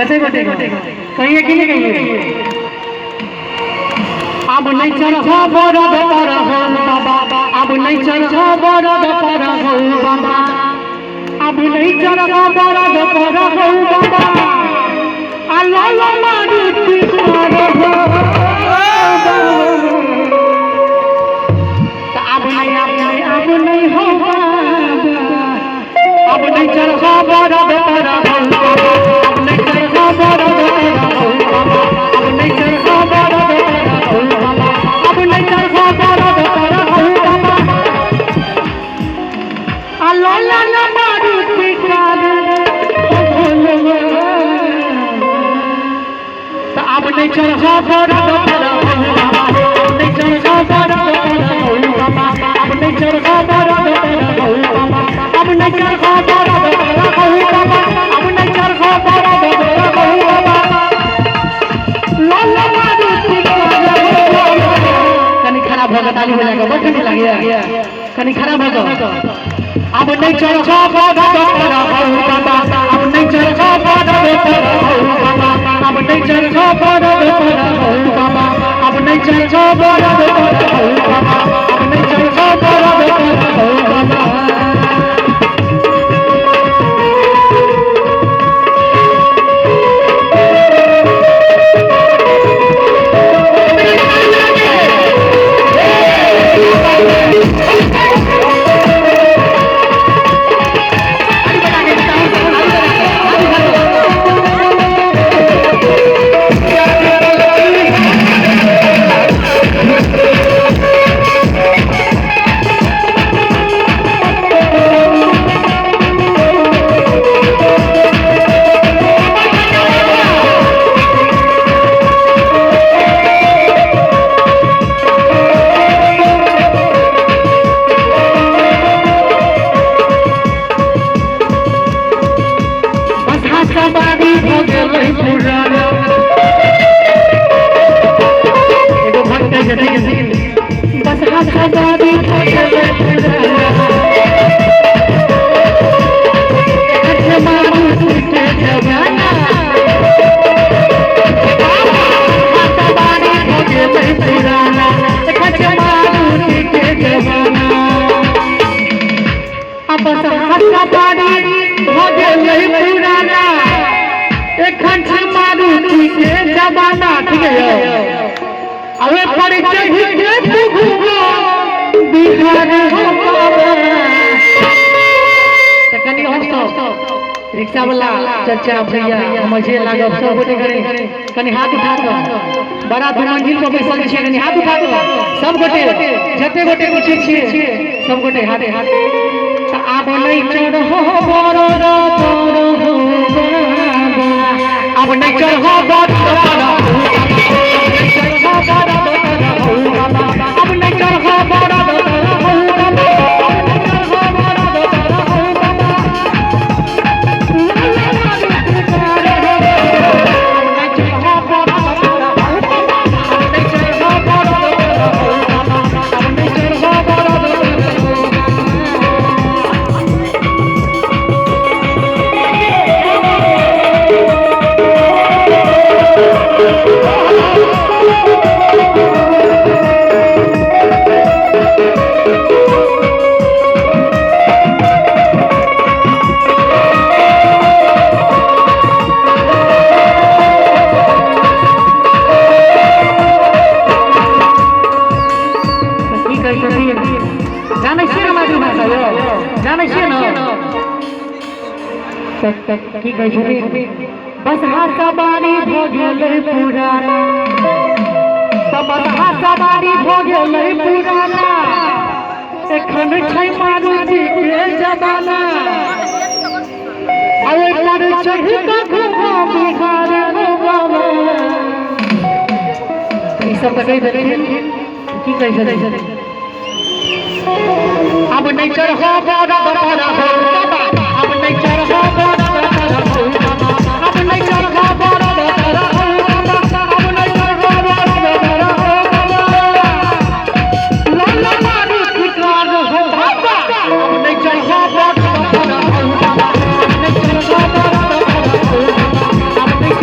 कते गोटे कहिए कि नहीं कहिए? अब नहीं चढ़ो बरद पर हो बाबा, अब नहीं चढ़ो बरद पर हो बाबा, अब नहीं चढ़ो बरद पर हो बाबा, अल्लाह मारुति पर हो। अब नहीं, अब नहीं, अब नहीं हो बाबा, अब नहीं चढ़ो बरद पर हो बाबा, अब नहीं चढ़ो बरद पर हो बाबा, अब नहीं चढ़ो बरद पर हो बाबा, अब नहीं चढ़ो बरद पर हो बाबा, अल्लाह मारुति कर हो। अब नहीं चढ़ो बरद पर हो बाबा, अब नहीं चढ़ो बरद पर हो बाबा, अब नहीं चढ़ो बरद पर हो बाबा, अब नहीं चढ़ो बरद पर हो बाबा, अब नहीं चढ़ो बरद पर हो बाबा, लाल मारुति कर हो। कनी खराब हो गया, ताली हो जाएगा, बड़ ठंडी लगी, कनी खराब हो गया। अब नहीं चढ़ो बरद पर हो बाबा, अब नहीं चढ़ो बरद पर हो बाबा, अब नहीं चढ़ो बरद पर हो बाबा, अब नहीं चढ़ो बरद पर हो बाबा, अब नहीं चढ़ो बरद पर हो बाबा। रिक्शा वाला चाचा भैया मजे लागब सब गोटे कनी हाथ उठा के, बड़ा दू मंजिल पर बैसल छियै, कनी हाथ उठा के सब गोटे जते गोटे उठै छियै सब गोटे हाथ हाथ। आब नहीं चढ़ो बरद पर हो बाबा, अब नहीं चढ़ो बरद पर हो बाबा, अब नहीं चढ़ो बरद पर हो बाबा, की कहै छथिन? बस सवारी भऽ गेलै पुराना, बस सवारी भऽ गेलै पुराना, एखन छै मारुति के जमाना, आ ओहि पर चढ़ि कऽ घुमब बिहार हो बाबा। ई सब तऽ कहि देलखिन, की कहै छथिन? अब नहीं चढ़ो बरद पर हो बाबा, अब नहीं चढ़ो बरद पर हो बाबा, अब नहीं चढ़ो बरद पर हो बाबा, अब नहीं चढ़ो बरद पर हो बाबा, लाल मारुति कार हो बाबा, अब नहीं चढ़ो बरद पर हो बाबा, अब नहीं चढ़ो बरद पर हो बाबा, अब नहीं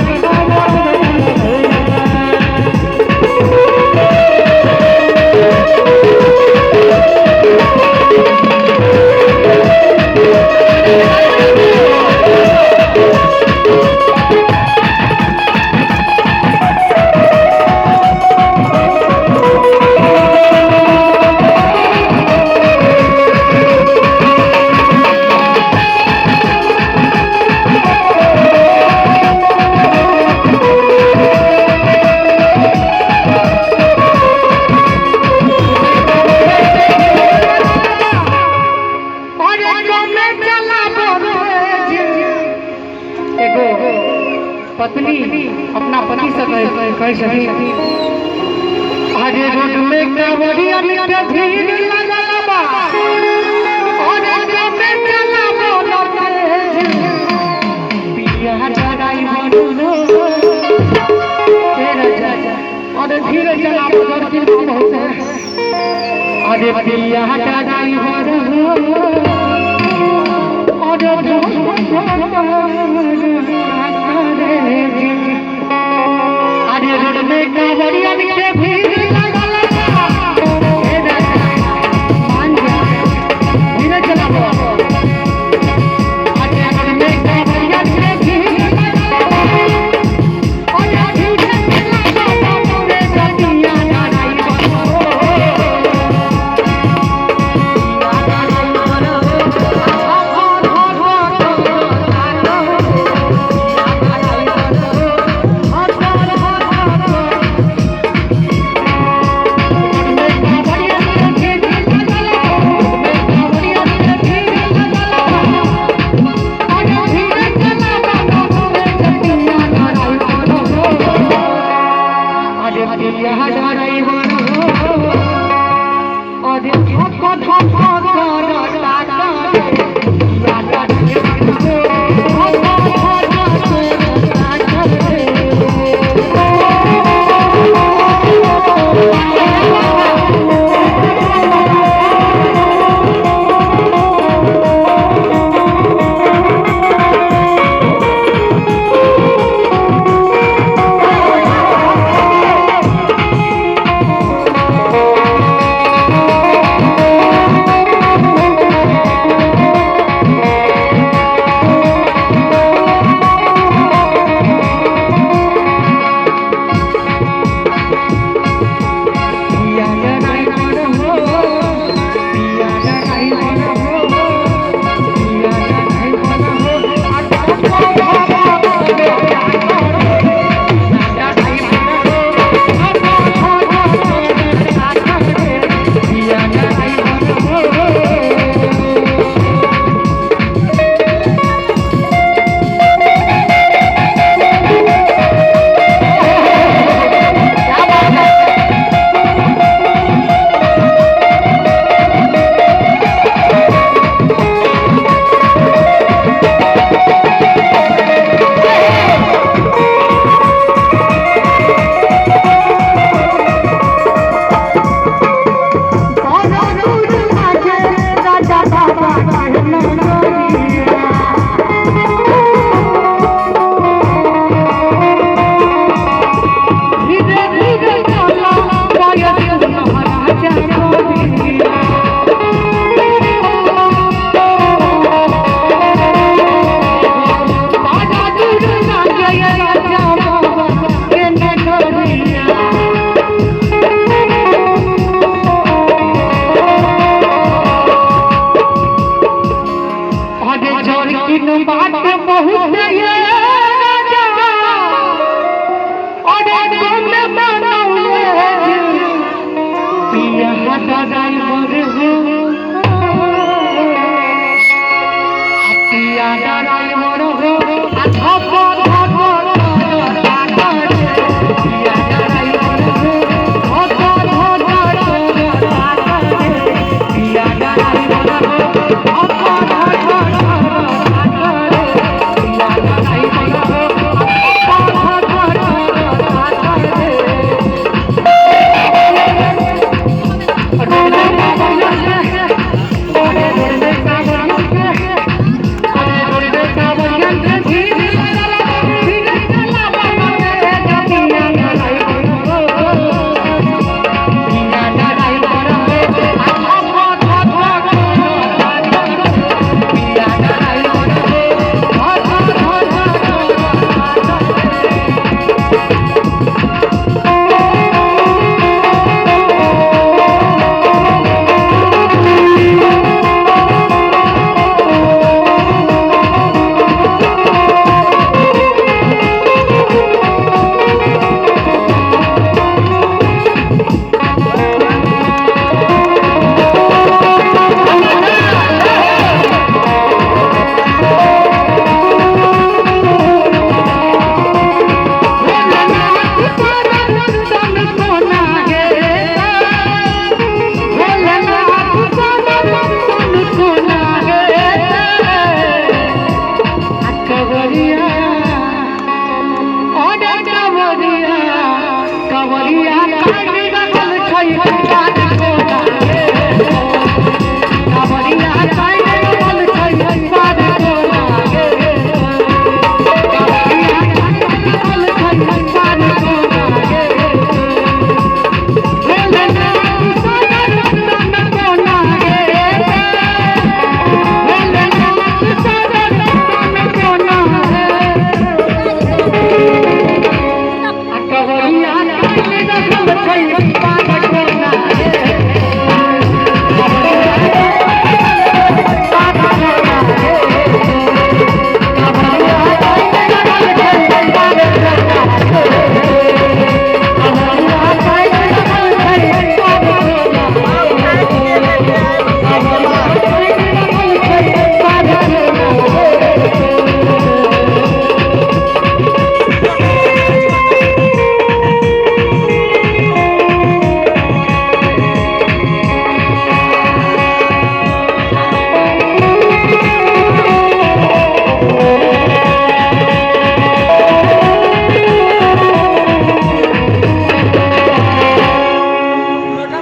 पत्नी अपना पति से कहे कहे सकी, अरे रोड में कांवरिया के भीड़ लगल बा, अरे कमे चला बोला तेज, पिया ड्राइवर हो, ए राजा, अरे धीरे चला बोला कि बहुत है, अरे पिया ड्राइवर हो, अरे अरे रोड में कांवरिया के भीड़